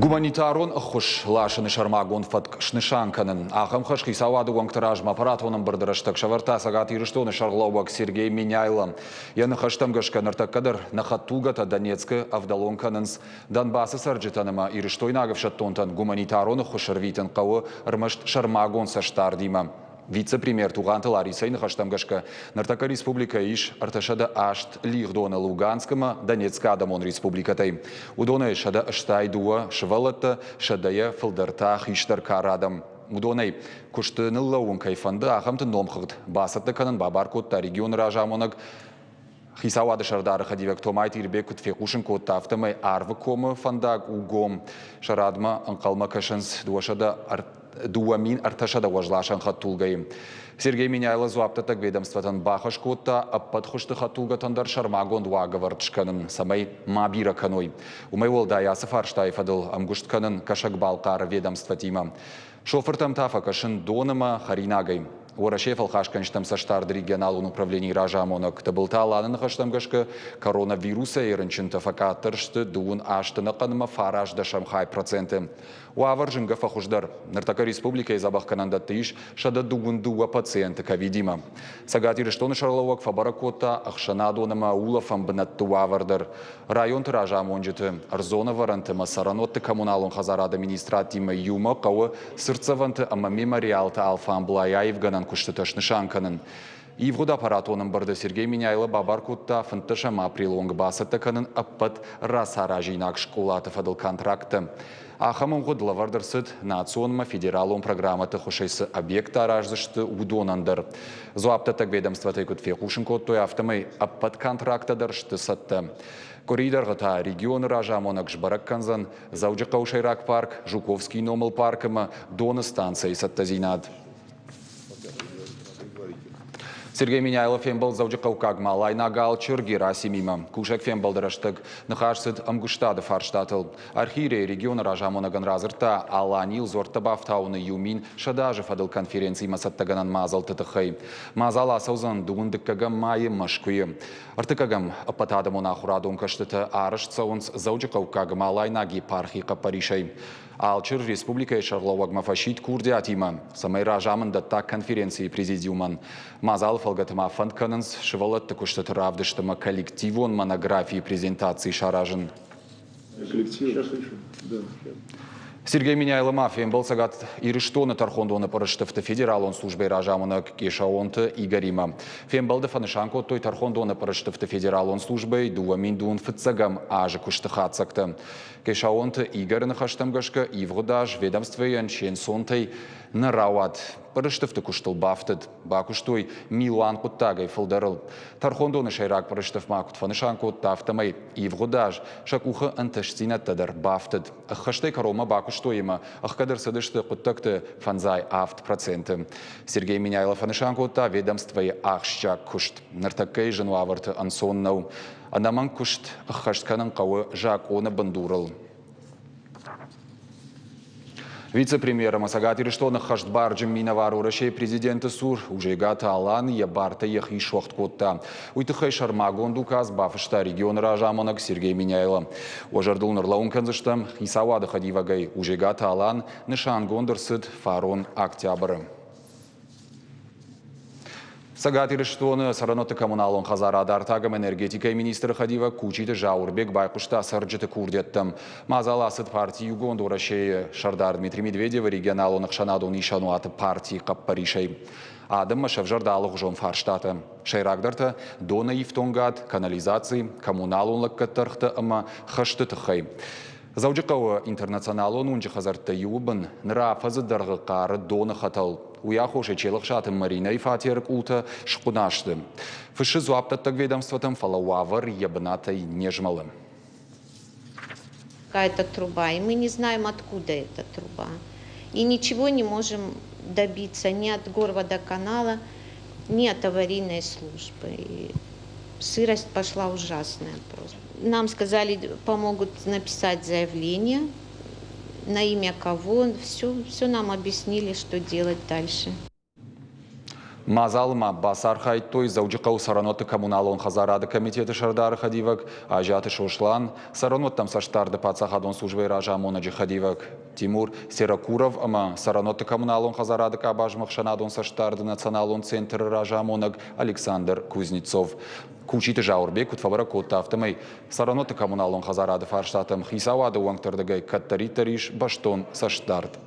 Гуманитарон ӕххуыс ласыны сӕрмагонд фӕтк снысан кӕнын. Ахӕм хӕс хицауады уӕнгты размӕ аппаратон ӕмбырды рӕстӕг сӕвӕрдта Цӕгат Ирыстоны сӕргълӕууӕг Сергей Меняйло. Йӕ ныхӕстӕм гӕсгӕ ныртӕккӕ дӕр нӕ хӕдтулгӕтӕ Донецкы ӕвдӕлон кӕнынц. Донбассы цӕрджытӕн ӕмӕ ирыстойнаг ӕфсӕддонтӕн гуманитарон ӕххуыс ӕрвитын хъӕуы ӕрмӕст сӕрмагонд цӕстдардимӕ. Вице-премьер Тугъанты Ларисӕйы ныхӕстӕм гӕсгӕ, ныртӕккӕ республикӕйы ис 308 лигъдоны Луганск ӕмӕ Донецкы адӕмон республикӕтӕй. Уыдонӕй 182 сывӕллӕттӕ, сӕдӕйӕ фылдӕр та хистӕр кары адӕм. Уыдонӕй куысты ныллӕууын кӕй фӕнды, ахӕмты номхыгъд бацӕттӕ кӕнын бабар кодта регионы разамонӕг. Хицауады сӕрдары хӕдивӕг Томайты Ирбег куыд фехъусын кодта, афтӕмӕй Арвы комы фӕндаг у гом. Сӕ радмӕ ӕнхъӕлмӕ кӕсынц 2300 уӕзласӕн хӕдтулгӕйы. Сергей Меняйло дзуапдӕттӕг ведомствотӕн бахӕс кодта ӕппӕт хуызты хӕдтулгӕтӕн дӕр сӕрмагонд уагӕвӕрд скӕнын, цӕмӕй ма бирӕ кӕной. Уымӕй уӕлдай ацы фарстайы фӕдыл ӕмгуыст кӕнын Кӕсӕг-Балхъары ведомствотимӕ. Шофыртӕм та фӕкӕсын дон ӕмӕ хӕринагӕй. Уӕрӕсейы фӕлхасгӕнджытӕм цӕстдарды регионалон управленийы разамонӕг Тыбылты Аланы ныхӕстӕм гӕсгӕ, коронавирусӕй рынчынтӕ фӕкъаддӕр сты дыууын азты ӕнӕхъӕнмӕ фарастдӕсӕм хай проценты. Уавӕр зынгӕ фӕхуыздӕр. Ныртӕккӕ республикӕйы дзӕбӕхгӕнӕндӕтты ис 122 пациенты ковидимӕ. Цӕгат Ирыстоны сӕргълӕууӕг фӕбӕрӕг кодта ӕхсӕнадон ӕмӕ улӕфӕн бынӕтты уавӕр дӕр. Районты разамонджыты, ӕрдзон ӕвӕрӕнты ӕмӕ цӕрӕнуӕтты коммуналон хӕдзарады министрадтимӕ иумӕ хъӕуы цыртдзӕвӕнты ӕмӕ мемориалты алфамблай аивгӕнӕн куыстытӕ снысан кӕнын. Ивгъуыд аппаратон ӕмбырды Сергей Меняйло бабар кодта 15 апрелы онг бацӕттӕ кӕнын ӕппӕт рацаразинаг скъолаты фӕдыл контракттӕ. Ахӕм ӕмгъуыд лӕвӕрд ӕрцыд, национ ӕмӕ федералон программӕты хуысӕй цы объекттӕ араздзысты, уыдонӕн дӕр. Дзуапдӕттӕг ведомствотӕй куыд фехъусын кодтой, афтӕмӕй ӕппӕт контракттӕ дӕр сты цӕттӕ. Къуырийы дӕргъы та регионы разамонӕг сбӕрӕг кӕндзӕн Дзӕуджыхъӕуы сӕйраг парк, Жуковскийы номыл парк ӕмӕ Доны станцӕйы цӕттӕдзинад. Сергей Меняйло фембӕлд дзӕуджыхъӕуккаг малайнаг алчыр Герасимимӕ. Кусӕг фембӕлды рӕстӕг ныхас цыд ӕмгуыстады фарстатыл. Архиерей регионы разамонӕгӕн радзырдта Аланийыл дзуӕрттӕ бафтауыны 1100 азы фӕдыл конференцимӕ цӕттӕгӕнӕн мадзӕлтты тыххӕй. Мадзал ацӕудзӕн дыууын дыккӕгӕм майы Мӕскуыйы. Ӕртыккӕгӕм ӕппӕтадӕмон ахуырадон кӕстытӕ арӕзт цӕуынц Дзӕуджыхъӕуккаг Малайнаг епархийы хъӕппӕрисӕй. Алчыр республикӕйы сӕргълӕууӕгмӕ фӕсидт курдиатимӕ, цӕмӕй разамынд дӕтта конференцийы президиумӕн. Мадзалы фӕлгӕты ма фӕнд кӕнынц сывӕллӕтты куыстыты равдыст ӕмӕ коллективон монографийы презентаци саразын. Сергей Меняйло ма фембӕлд Цӕгат Ирыстоны тӕрхондоны пъырыстыфты федералон службӕйы разамонӕг Къесаонты Игоримӕ. Фембӕлды фӕнысан кодтой тӕрхондоны пъырыстыфты федералон службӕйы 2000 фыццӕгӕм азы куысты хатдзӕгтӕ. Къесаонты Игоры ныхӕстӕм гӕсгӕ, ивгъуыд аз ведомствойӕн се нцонтӕй нӕ рауад. Пъырыстыфты куыстыл бафтыд. Бакуыстой милуан хъуыддагӕй фылдӕрыл. Тӕрхондоны сӕйраг пъырыстыф ма куыд фӕнысан кодта, афтӕмӕй ивгъуыд аз сӕ къухы ӕнтыстдзинӕдтӕ дӕр бафтыд. Ӕххӕстӕй кӕронмӕ бакуыстой ӕмӕ ӕхгӕд ӕрцыдысты хъуыддӕгты 57%. Сергей Меняйло фӕнысан кодта ведомствойы ахсджиаг куыст. Ныртӕккӕйы зын уавӕрты ӕнцон нӕу. Ӕнӕмӕнг куыст ӕххӕст кӕнын хъӕуы закъоны бындурыл. Вице-премьер ӕмӕ Цӕгат Ирыстоны хӕстбарджын минӕвар Уӕрӕсейы президенты цур Ужегаты Алан йӕ бартӕ йӕхи суӕгъд кодта. Уый тыххӕй сӕрмагонд указ бафыста регионы разамонӕг Сергей Меняйло. Уӕ зӕрдыл ныр кӕндзыстӕм, хицауады хӕдивӕгӕй Ужегаты Алан нысангонд ӕрцыд фарон октябры. Цӕгат Ирыстоны цӕрӕнуӕтты коммуналон хӕдзарад артаг ӕмӕ энергетикӕйы министры хӕдивӕг Кучиты Зауырбег байхъуыста цӕрджыты курдиӕттӕм. Мадзал ацыд парти Иугонд Уӕрӕсе-йы сӕрдар Дмитрий Медведевы регионалон ӕхсӕнадон исӕнуаты партийы хъӕппӕрисӕй. Адӕммӕ сӕвзӕрд алыгъуызон фарстатӕ. Сӕйрагдӕртӕ – доны ифтонгад, канализаци, коммуналон лӕггӕдты ӕргътӕ ӕмӕ хӕсты тыххӕй. Дзӕуджыхъӕуы интернационалон уынджы хӕдзӕрттӕй иуы бын ныр афӕдзы дӕргъы хъары доны хӕтӕл. Уый аххосӕй Челӕхсаты Маринӕйы фатеры къултӕ схъуына сты. Фыссы дзуапдӕттӕг ведомствотӕм, фӕлӕ уавӕр йӕ бынатӕй не змӕлы. Какая-то труба, и мы не знаем, откуда эта труба. И ничего не можем добиться ни от горводоканала, ни от аварийной службы. И сырость пошла ужасная просто. Нам сказали, помогут написать заявление, на имя кого, все, все нам объяснили, что делать дальше. Мадзалы ма бацархайдтой Дзӕуджыхъӕуы цӕрӕнуӕтты коммуналон хӕдзарады комитеты сӕрдары хӕдивӕг Азиаты Сослан, цӕрӕнуӕттӕм цӕстдарды паддзахадон службӕйы разамонӕджы хӕдивӕг Тимур Серокуров ӕмӕ цӕрӕнуӕтты коммуналон хӕдзарады къабазмӕ ӕхсӕнадон цӕстдарды националон центры разамонӕг Александр Кузнецов. Кучиты Зауырбег куыд фӕбӕрӕг кодта, афтӕмӕй цӕрӕнуӕтты коммуналон хӕдзарады фарстатӕм хицауады уӕнгты рдыгӕй кӕддӕриддӕр ис бӕстон цӕстдард.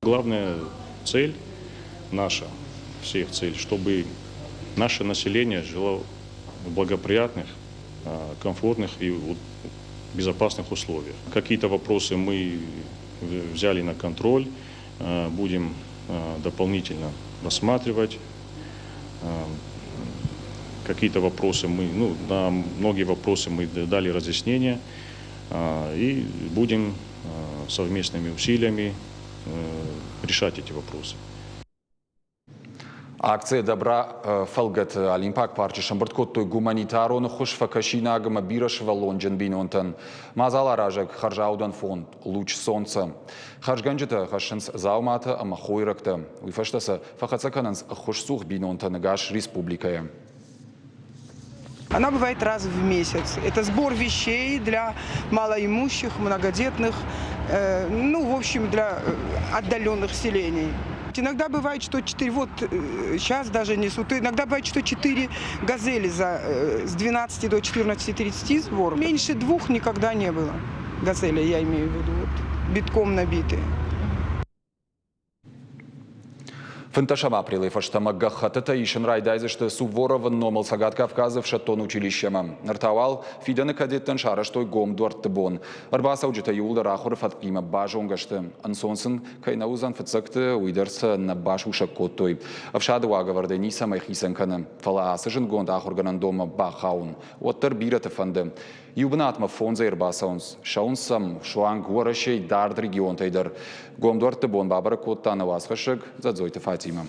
Главная цель наша, всех цель, чтобы наше население жило в благоприятных, комфортных и безопасных условиях. Какие-то вопросы мы взяли на контроль, будем дополнительно рассматривать. Какие-то вопросы мы, ну, на многие вопросы мы дали разъяснения и будем совместными усилиями решать эти вопросы. Акция «Добра» фӕлгӕты Олимпаг парчы сӕмбырд кодтой гуманитарон ӕххуыс фӕкӕсинаг ӕмӕ бирӕсывӕллонджын бинонтӕн. Мадзаларазӕг хӕрзаудӕн фонд «Луч солнца». Хӕрзгӕнджытӕ хӕссынц дзауматӕ ӕмӕ хойрӕгтӕ. Уый фӕстӕ сӕ фӕхӕццӕ кӕнынц ӕххуысцух бинонтӕн ӕгас республикӕйы. Она бывает раз в месяц. Это сбор вещей для малоимущих, многодетных, ну, в общем, для отдаленных селений. Иногда бывает, что 4, вот сейчас даже несут, иногда бывает, что 4 газели с 12 до 14:30 сбор. Меньше двух никогда не было газели, я имею в виду, вот, битком набитые. 15 апрелы фӕстӕмӕ гӕххӕттытӕ исын райдайдзысты Суворовы номыл Цӕгат Кавказы ӕфсӕддон училищемӕ. Ныр та уал фидӕны кадеттӕн сарӕзтой гом дуӕртты бон. Ӕрбацӕуджытӕ иууылдӕр ахуыры фӕткимӕ базонгӕ сты. Ӕнцон сын кӕй нӕ уыдзӕн фыццӕгты, уый дӕр сӕ нӕ басусӕг кодтой. Ӕфсады уагӕвӕрдӕй ницӕмӕй хицӕн кӕны, фӕлӕ ацы зындгонд ахуыргӕнӕндонмӕ бахауын уӕддӕр бирӕты фӕнды. Иу бынатмӕ фондзӕй ӕрбацӕуынц, цӕуынц сӕм суанг Уӕрӕсейы дард регионтӕй дӕр. Гом дуӕртты бон бабӕрӕг кодта нӕ уацхӕссӕг Дзӕдзойты Фатимӕ.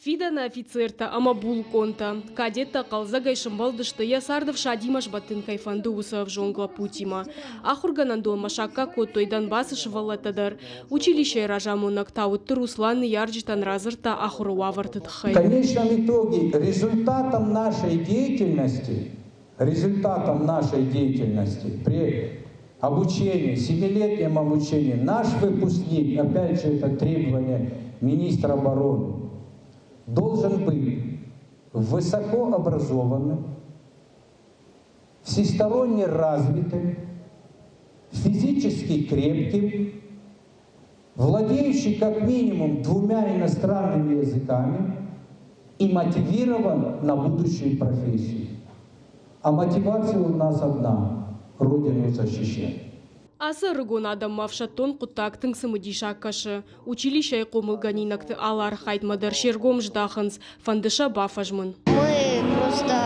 Фидӕны офицертӕ ӕмӕ булкъонтӕ, кадеттӕ хъӕлдзӕгӕй сӕмбӕлдысты, йӕ царды фсадимӕ сбӕттын кӕй фӕнды, уыцы ӕвзонг лӕппутимӕ. Ахуыргӕнӕндонмӕ саккаг кодтой Донбассы сывӕллӕттӕ дӕр. Училищейы разамонӕг Тауытты Руслан ныййарджытӕн радзырдта ахуыры уавӕрты тыххӕй. В конечном итоге результатом нашей деятельности, результатом нашей деятельности при обучении, семилетнем обучении, наш выпускник, опять же это требование министра обороны, должен быть высокообразованным, всесторонне развитым, физически крепким, владеющий как минимум двумя иностранными языками и мотивирован на будущую профессию. А мотивация у нас одна – Родину защищать. Ацы ӕрыгон адӕммӕ ӕфсӕддон хъуыддаг тынг цымыдисаг кӕсы. Училищӕйы хъомылгӕнинӕгты алы архайдмӕ дӕр се ргом здахынц, фӕнды сӕ бафӕзмын. Мы просто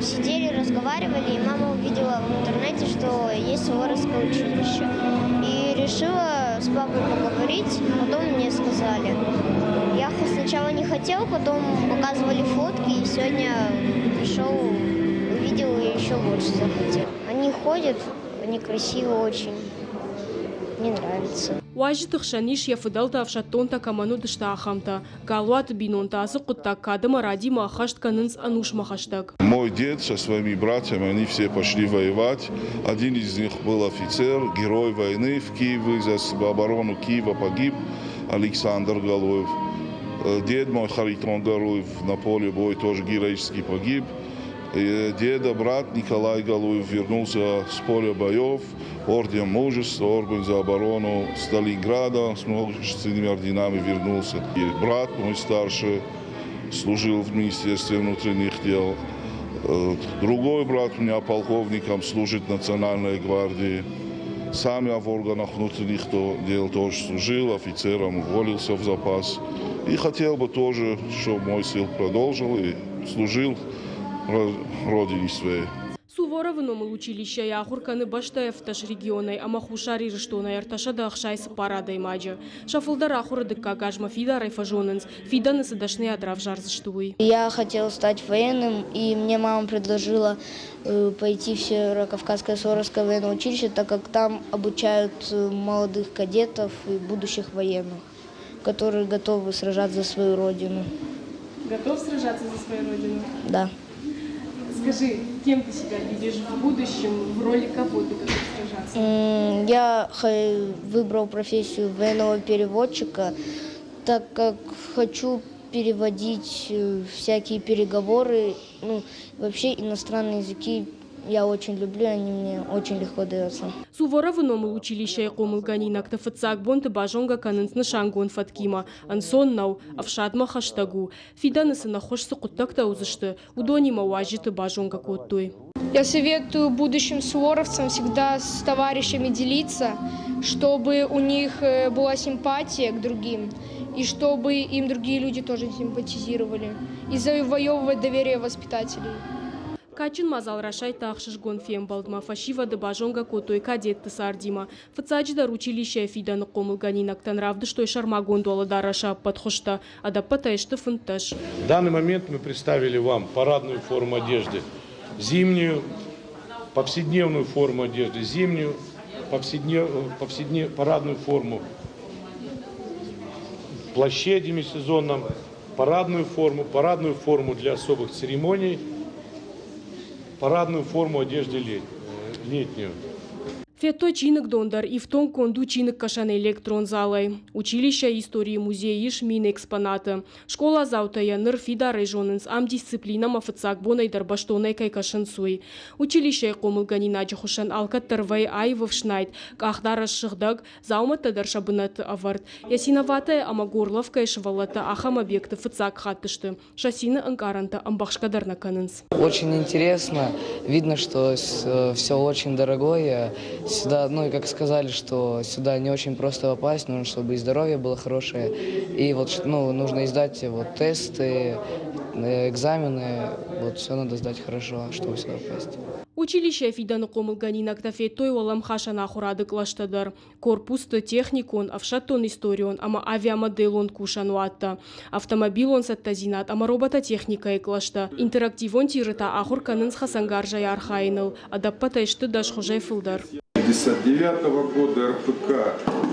сидели, разговаривали, и мама увидела в интернете, что есть Суворовское училище. И решила с папой поговорить, потом мне сказали. Я сначала не хотел, потом показывали фотки, и сегодня пришел, увидел и еще больше захотел. Они ходят, они красивые очень, мне нравится. Уазджыты хсӕн ис, йӕ фыдӕлтӕ ӕфсӕддонтӕ кӕмӕн уыдысты, ахӕмтӕ. Галуаты бинонтӕ ацы хъуыддаг кад ӕмӕ радимӕ ӕххӕст кӕнынц ӕнусмӕ хӕстӕг. Мой дед со своими братьями, они все пошли воевать. Один из них был офицер, герой войны в Киеве, за оборону Киева погиб Александр Галуев. Дед мой Харитон Галуев на поле боя тоже героически погиб. Деда брат Николай Галуев вернулся с поля боев, орден мужества, орден за оборону Сталинграда, с множественными орденами вернулся. И брат мой старший служил в Министерстве внутренних дел. Другой брат у меня полковником служит в Национальной гвардии. Сам я в органах внутренних дел тоже служил, офицером уволился в запас. И хотел бы тоже, чтобы мой сын продолжил и служил родине своей. Суворов Суворовы номыл училищӕйы ахуыр кӕны бӕстӕйы ӕвддӕс регионӕй ӕмӕ Хуссар Ирыстонӕй 364 адӕймаджы. Сӕ фылдӕр ахуыры дыккаг азмӕ фидарӕй фӕзонынц, фидӕны цы дӕсныйад равзардзысты, уый. Я хотел стать военным, и мне мама предложила пойти в Северо-Кавказское Суворовское военное училище, так как там обучают молодых кадетов и будущих военных, которые готовы сражаться за свою родину. Готов сражаться за свою родину? Да. Скажи, кем ты себя видишь в будущем, в роли кого ты готов сражаться? Я выбрал профессию военного переводчика, так как хочу переводить всякие переговоры, ну, вообще иностранные языки я очень люблю, они мне очень легко даются. Суворовы номыл училищӕйы хъомылгӕнинӕгты фыццаг бонты базонгӕ кӕнынц нысангонд фӕткимӕ. Ӕнцон нӕу, ӕфсадмӕ хӕстӕг у. Фидӕны сын ӕххуыс цы хъуыддӕгтӕ уыдзысты, уыдонимӕ уазджыты базонгӕ кодтой. Я советую будущим суворовцам всегда с товарищами делиться, чтобы у них была симпатия к другим, и чтобы им другие люди тоже симпатизировали, и завоевывать доверие воспитателей. Кадджын мадзал расайдта ӕхсызгон фембӕлдмӕ, фӕсивӕды базонгӕ кодтой кадетты цардимӕ. Фыццаджыдӕр училищӕйы фидӕны хъомылгӕнинӕгтӕн равдыстой сӕрмагонд уӕлӕдарӕсы ӕппӕт хуызтӕ, ӕдӕппӕтӕй сты 15. В данный момент мы представили вам парадную форму одежды, зимнюю, повседневную форму одежды, зимнюю, парадную форму в плаще демисезонном, парадную форму для особых церемоний, парадную форму одежды летнюю. Федтой чиныгдон дӕр ифтонггонд у чиныгкӕсӕн электрон залӕй. Училищӕйы историйы музейы ис 1000 экспонаты. Скъоладзаутӕ йӕ ныр фидарӕй зонынц, ам дисциплинӕмӕ фыццаг бонӕй дӕр бӕстонӕй кӕй кӕсынц, уый. Училищӕйы хъомылгӕнинаджы хуысӕн алкӕддӕр вӕййы аив ӕфснайд, къахдарӕс сыгъдӕг, дзаумӕттӕ дӕр сӕ бынӕтты ӕвӕрд. Ясиноватая ӕмӕ Горловкӕйы сывӕллӕттӕ ахӕм объекты фыццаг хатт сты. Сӕ цины ӕнкъарӕнтӕ ӕмбӕхсгӕ дӕр нӕ кӕнынц. Очень интересно. Видно, что все очень дорогое. Сюда, ну и как сказали, что сюда не очень просто попасть, нужно, чтобы и здоровье было хорошее. И вот, ну, нужно сдать вот тесты, экзамены. Вот все надо сдать хорошо, чтобы сюда попасть. Училищӕйы фидӕны хъомылгӕнинӕгтӕ федтой уӕлӕмхасӕн ахуырады кълӕстӕ дӕр. Корпусты техникон, ӕфсӕддон-историон ӕмӕ авиамоделон кусӕнуӕттӕ, автомобилон цӕттӕдзинад ӕмӕ робототехникӕйы кълӕстӕ, интерактивон тиры та ахуыр кӕнынц хӕцӕнгарзӕй архайыныл. Ӕдӕппӕтӕй сты 10 хуызӕй фылдӕр. 59 года, РПК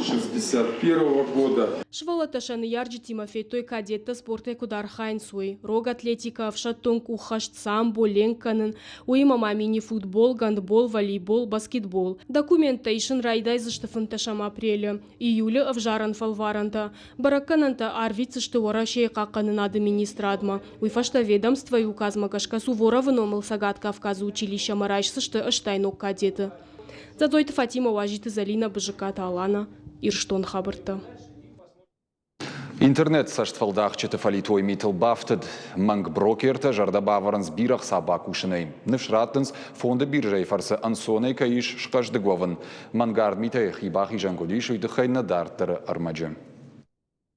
61 года. Сывӕллӕттӕ сӕ ныййарджытимӕ федтой кадеттӕ спортӕй куыд архайынц, уый. Рог атлетикӕ, ӕфсӕддон къуххӕст, самбо, ленк кӕнын, уыимӕ ма мини-футбол, гандбол, волейбол, баскетбол. Документтӕ исын райдайдзысты 15 апрелы. Июлы ӕвзарӕн фӕлварӕнтӕ. Бӕрӕггӕнӕнтӕ арвитдзысты Уӕрӕсейы хъахъхъӕнынады министрадмӕ. Уый фӕстӕ ведомствойы указмӕ гӕсгӕ Суворовы номыл Цӕгат Кавказы училищӕмӕ райсдзысты 80 ног кадеты. Дзӕдзойты Фатимӕ, Уазиты Зӕлинӕ, Бызыккаты Алана, Ирыстоны хабӕрттӕ. Интернет цӕстфӕлдахджыты фӕлитой митыл бафтыд. Мӕнг брокертӕ зӕрдӕ бавӕрынц бирӕ хца бакусынӕй. Ныфс раттынц, фонды биржӕйы фӕрцы ӕнцонӕй кӕй ис схъӕздыг уӕвын. Мӕнгард митӕй хи бахизӕн куыд ис, уый тыххӕй нӕ дарддӕры ӕрмӕджы.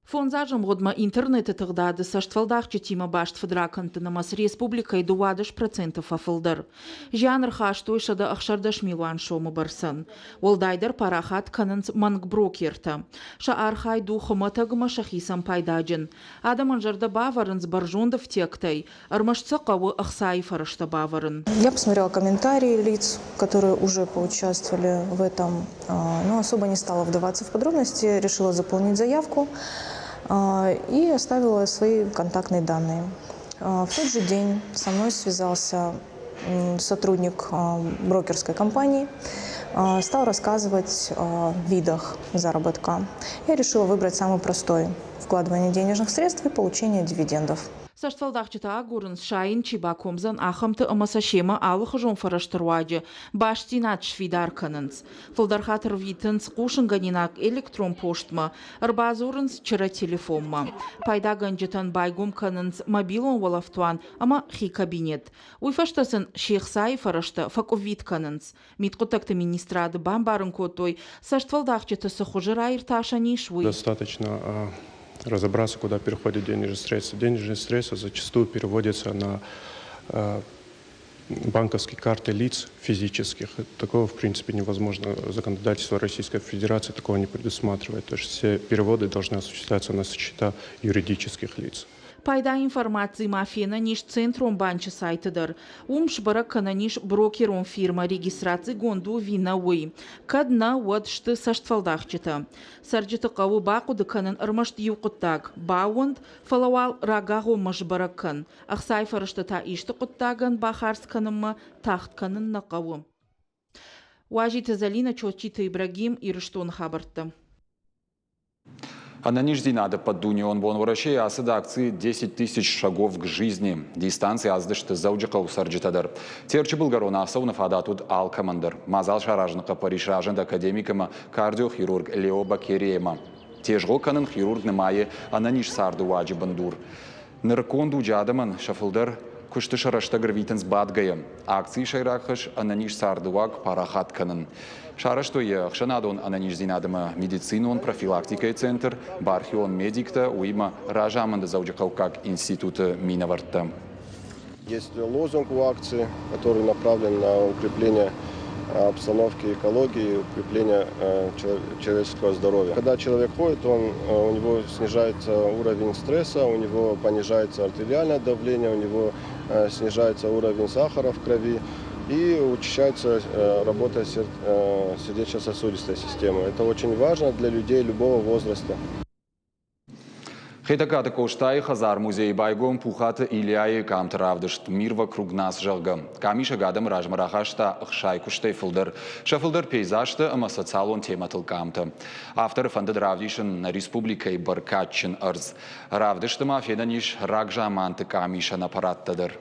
Фондз азы мгъуыдмӕ интернеты тыгъдады цӕстфӕлдахджытимӕ баст фыдракӕндты нымӕц республикӕйы 12% фӕфылдӕр. Зиан ӕрхастой 116 милуан сомы бӕрцӕн. Уӕлдайдӕр парахат кӕнынц мӕнг брокертӕ. Сӕ архайд у хуымӕтӕгмӕ сӕхицӕн пайдаджын. Адӕмӕн зӕрдӕ бавӕрынц бӕрзонд ӕфтиӕгтӕй, ӕрмӕст сӕ хъӕуы ӕхцайы фӕрӕзтӕ бавӕрын. Я посмотрела комментарии лиц, которые уже поучаствовали в этом, но особо не стала вдаваться в подробности, решила заполнить заявку и оставила свои контактные данные. В тот же день со мной связался сотрудник брокерской компании, стал рассказывать о видах заработка. Я решила выбрать самый простой – вкладывание денежных средств и получение дивидендов. Цӕстфӕлдахджытӕ агурынц, сайын чи бакомдзӕн, ахӕмты ӕмӕ сӕ семӕ алыхуызон фӕрӕзты руаджы бастдзинад сфидар кӕнынц. Фылдӕр хатт ӕрвитынц хъусынгӕнинаг электрон постмӕ, ӕрбадзурынц чырӕ телефонмӕ. Пайдагӕнджытӕн байгом кӕнынц мобилон уӕлӕфтуан ӕмӕ хи кабинет. Уый фӕстӕ сын се хцайы фӕрӕзтӕ фӕкъуыввит кӕнынц. Мидхъуыддӕгты министрады бамбарын кодтой, цӕстфӕлдахджыты цы хуызы раиртасӕн ис, уый. Достаточно разобраться, куда переходят денежные средства. Денежные средства зачастую переводятся на банковские карты лиц физических. Такого, в принципе, невозможно. Законодательство Российской Федерации такого не предусматривает. То есть все переводы должны осуществляться на счета юридических лиц. Пайда информаци ма фенӕн ис Центрон банчы сайты дӕр. Уым сбӕрӕг кӕнӕн ис брокерон фирмӕ регистрацигонд у ӕви нӕ, уый. Кӕд нӕ, уӕд сты цӕстфӕлдахджытӕ. Цӕрджыты хъӕуы бахъуыды кӕнын ӕрмӕст иу хъуыддаг – баууӕнд, фӕлӕ уал рагагъоммӕ сбӕрӕг кӕн, ӕхцайы фӕрӕзтӕ та исты хъуыддагӕн бахардз кӕнынмӕ тагъд кӕнын нӕ хъӕуы. Уазиты Зӕлинӕ, Чочиты Ибрагим, Ирыстоны хабӕрттӕ. Ӕнӕниздзинады ӕппӕтдунеон бон Уӕрӕсейы ацыд акци «Десять тысяч шагов к жизни». Дистанци ацыдысты Дзӕуджыхъӕуы цӕрджытӕ дӕр. Терчы былгӕрон ацӕуыны фадат уыд алкӕмӕн дӕр. Мадзал саразыны хъӕппӕрис разынд академик ӕмӕ кардиохирург Лео Бакериемӕ. Тезгъо кӕнын хирург нымайы ӕнӕниз царды уаджы бындур. Нырыккон дуджы адӕмӕн сӕ фылдӕр куысты сӕ рӕстӕг ӕрвитынц бадгӕйӕ. Акцийы сӕйраг хӕс ӕнӕниз цардыуаг парахат кӕнын. Сарӕзтой йӕ ӕхсӕнадон ӕнӕниздзинад ӕмӕ медицинон профилактикӕйы центр, бархион медиктӕ, уыимӕ разамынды Дзӕуджыхъӕуккаг институты минӕвӕрттӕ. Есть лозунг у акции, который направлен на укрепление обстановки экологии, укрепление человеческого здоровья. Когда человек ходит, у него снижается уровень стресса, у него понижается артериальное давление, у него снижается уровень сахара в крови и учащается работа сердечно-сосудистой системы. Это очень важно для людей любого возраста. Хетӕгкаты Къостайы хӕдзар-музейы байгом Пухаты Ильяйы къамты равдыст «Мир вокруг нас», зӕгъгӕ. Къамисӕг адӕмы размӕ рахаста ӕхсай куыстӕй фылдӕр. Сӕ фылдӕр пейзажтӕ ӕмӕ социалон темӕтыл къамтӕ. Авторы фӕндыд равдисын нӕ республикӕйы бӕркадджын ӕрдз. Равдысты ма фенӕн ис рагзаманты къамисӕн аппараттӕ дӕр.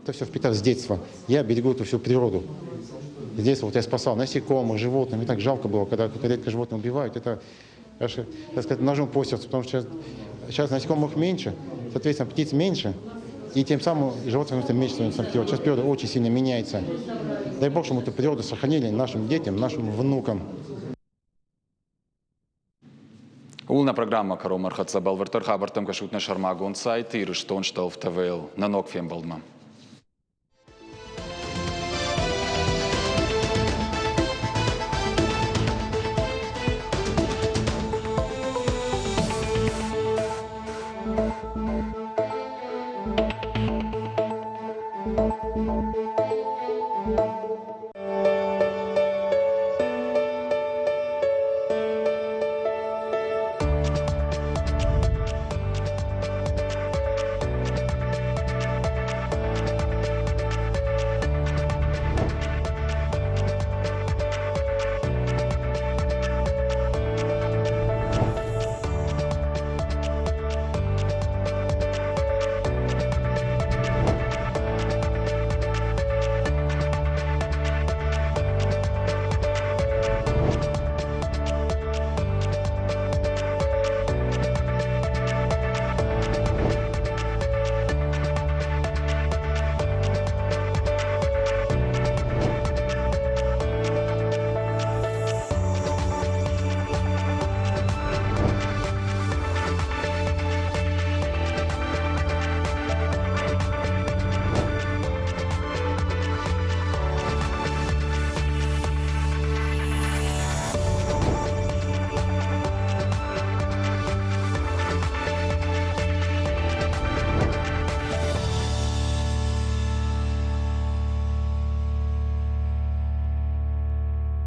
Это все впитав с детства. Я берегу эту всю природу. С детства вот я спасал насекомых, животных. Мне так жалко было, когда редко животных убивают. Это, аж, так сказать, ножом по сердцу, потому что сейчас насекомых меньше, соответственно, птиц меньше, и тем самым животных становится меньше становится природа. Сейчас природа очень сильно меняется. Дай Бог, чтобы мы эту природу сохранили нашим детям, нашим внукам. Ууыл нӕ программӕ кӕронмӕ ӕрхӕццӕ. Бӕлвырддӕр хабӕрттӕм кӕсут нӕ сӕрмагонд сайты Ирыстон Штелф ТВ-йыл. Нӕ ног фембӕлдмӕ.